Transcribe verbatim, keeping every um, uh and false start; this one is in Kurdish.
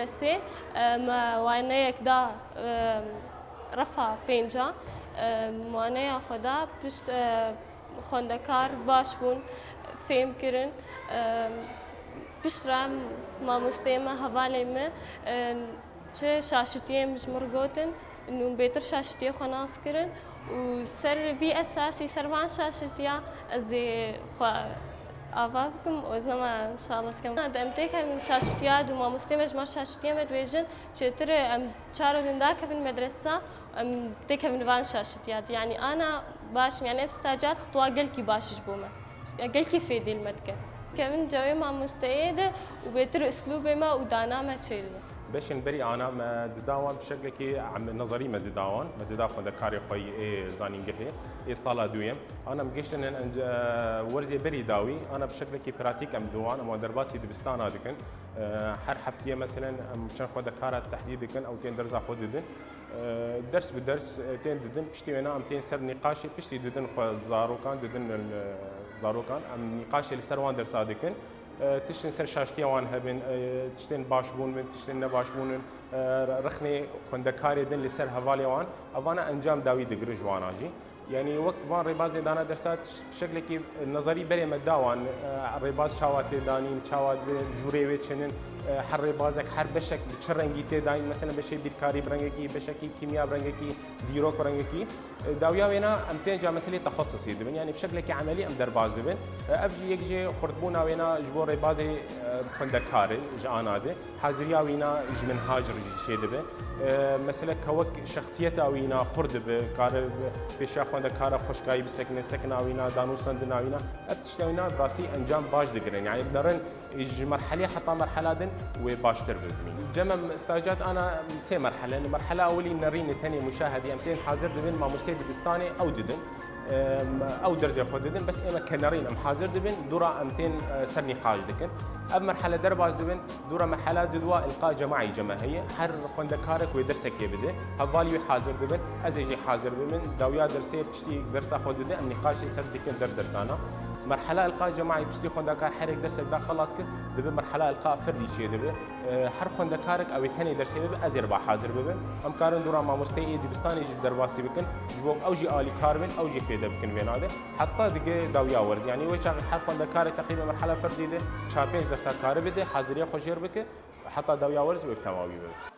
Sê, e, me waneyek da, e, refa pênca, e, waneya xwe da pişt, e, xwendekar baş bûn, fêm kirin. E, piştre mamosteyê me, hevalê me, e, çi şaşitiyê min ji min re gotin, nû bêtir şaşitiyê xwe nas kirin û ser vî esasî, ser van şaşitiya ez ê xwe ava bikim û ez nema inşallah ez kem. Em têkevin şaşitiya dû, mamostê me ji me şaşitiyê me dibêjin, çêtir e em çar û din dakevin medresa, em têkevin van şaşitiya. Yanî ana baş, yanî ev stacat xutwa gelkî baş ji bo me. Ya gelkî fêdî li me dike. Kevin cewê mamosteyê de û bêtir uslûbê me û dana me çêdibe. Beşên berî ana me dida wan bi şeklekî em-, nezerî me dida wan. Me dida xwendekarê xwe yê ê zanîngehê, ê sala duyem. Ana em giştinin enc-, werzê berî dawî, ana bi şeklekî pratîk em di wan, em wan derbasî dibistana dikin. E, her heftiyê meselen em çend xwendekara tehdî dikin, ew tên derza xwe didin. E, ders bi ders, e, tên didin, piştî wêna em tên ser nîqaşê, piştî didin xwe zarokan, didin, e, zarokan, em nîqaşê li ser wan dersa dikin. E, tiştên ser şaştiya wan hebin, e, tiştên baş bûn bin, tiştên ne baş bûn bin, e, rexnê xwendekarê din li ser hevalê wan, evana encam dawî digirin ji wana jî. Yanî wek van rêbazê dana dersa, tiş-, şeklekî nezerî berê me da wan, e, rêbaz çawa tê danîn, çawa di cûrê wê çinin, e, her rêbazek, her beşek bi çi rengî tê dayîn, meselen beşê bîrkarî bi rengekî, beşekî kîmya bi rengekî, dîrok bi rengekî. E, dawiya wêna em tên ca meselê texasusî dibin, yanî bi şeklekî emelî em derbas dibin. E, ev jî yek jê xurtbûna wêna ji bo rêbazê, e, xwendekar e, ji ana de. Haziriya wîna ji minhaj re jî çêdibe. E, mesela kewek şexsiyeta wîna xurt dibe, kare pêşiya xwendekara xweşkayî bisekine, sekina wîna, danûstandina wîna. Ev tişta wîna bi rastî encam baş digirin. Yani bi nerin ji merhelê heta merhela din wê baştir bibînin. Cem em stacat ana sê merhele. Merhela ewilî nerîne tenê muşahedî. Em tên hazir dibin, mamosteyê dibistanê ew didin. Em, ew derzê xwe didin, bes ême ke nerîn em hazir dibin, dûra em tên, e, ser nîqaş dikin. Ev merhele derbas dibin, dûra merhela didwa ilqa cemaî ceme heye. Her xwendekarek wê dersekê bide. Hevalî wê hazir dibin, ez ê jî hazir bibim. Dawiya dersê piştî dersa xwe dide, em nîqaşê ser dikin der dersana. Merhela ilqa cemaî piştî xwendekar herek dersek da xelas kir, dibe merhela ilqa ferdî çêdibe. E, her xwendekarek ew ê tenê dersê bibe, ez ê re ba hazir bibim. Em karin dûra mamosteyê ê dibistanê jî derbasî bikin, ji bo ew jî alîkar bin, ew jî fêde bikin vêna de. Heta dige dawiya werz. Yanî wê çaxê her xwendekarê teqrîben merhela ferdî de çar pênc dersa karibide, haziriya xwe jêr bike, heta dawiya werz wê bi temamî bibe.